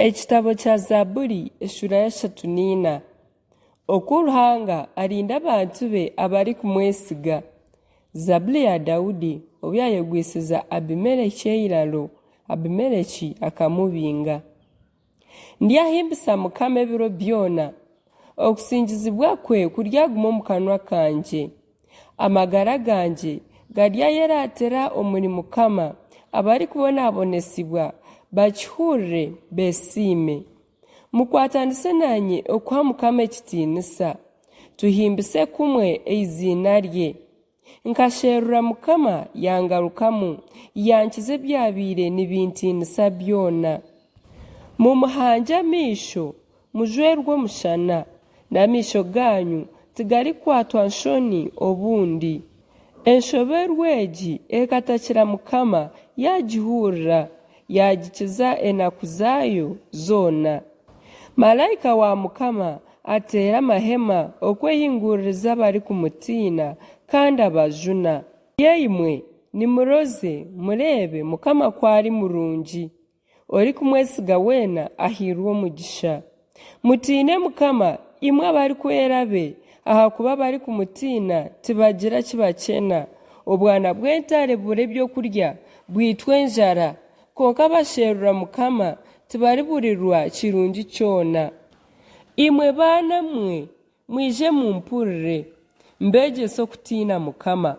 Ekitabo kya Zaaburi eshuura y'ashatu n'eina. Oku Ruhanga arinda abantu be abarikumwesiga. Zaaburi ya Daudi obu yaayegwisiza Abimeleki eiraro, Abimeleki akamubinga. Ndyahimbisa Mukama ebiro byona, okusingizibwa kwe kuryaguma omu kanwa kangye. Amagara gangye garyayeraatira omuri Mukama, abarikubonabonesibwa bakihurire beesiime. Mukwatanise naanye okuha Mukama ekitiinisa, tuhimbise kumwe eiziina rye. Nkasherura Mukama, yangarukamu, yankiza ebyabaire nibintiinisa byona. Mumuhangye amaisho, mujwerwe omushana, n'amaisho gaanyu tigarikwatwa nshoni obundi. Enshoberwa egi ekatakira Mukama, yaagihurira, yaagikiza enaku zaayo zoona. Maraika wa Mukama ateera amahema okwehinguririza abarikumutiina, kandi abajuna. Yaimwe, nimuroze, mureebe Mukama ku ari murungi. Orikumwesiga weena ahairwe omugisha. Mutiine Mukama, imwe abarikwera be, ahakuba abarikumutiina tibagira ki bakyena. Obwana bw'entare bubura ebyokurya, bwitwa enjara, kwonka abasherura Mukama tibariburirwa kirungi kyona. Imwe baana mwe, mwije mumpurire, mbeegyese okutiina Mukama.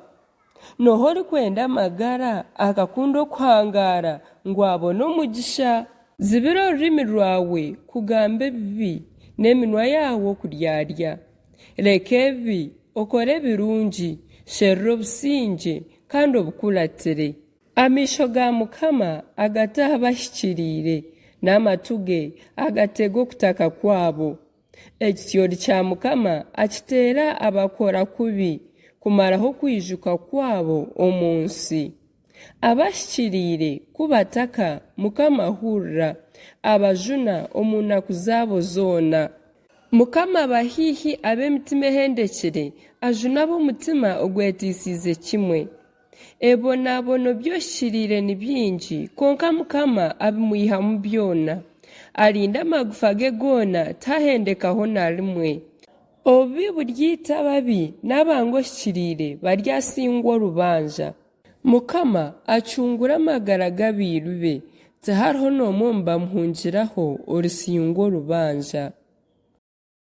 N'oha orikwenda amagara, akakunda okuhangaara, ngu abone omugisha? Zibira orurimi rwawe kugamba ebibi, n'eminwa yaawe okuryarya. Reka ebibi, okore ebirungi, sherura obusingye, kandi obukuratire. Amaisho ga Mukama agata aha bahikiriire, n'amatu ge agatega okutaka kwabo. Ekitsyori kya Mukama akiteera abakora kubi, kumaraho okwijuka kwabo omu nsi. Abahikiriire ku bataka, Mukama ahurira, abajuna omu naku zaabo zoona. Mukama aba haihi ab'emitima ehendekire, ajuna ab'omutima ogweteisiize kimwe. Ebibonaboono by'ohikiriire ni bingi, kwonka Mukama abimwihamu byona. Arinda amagufa ge goona, tihahendekaho na rimwe. Obubi buryaita ababi, n'abanga ohikiriire baryasingwa orubanja. Mukama acungura amagara g'abairu be, tihariho n'omwe omu bamuhungiraho orisingwa orubanja.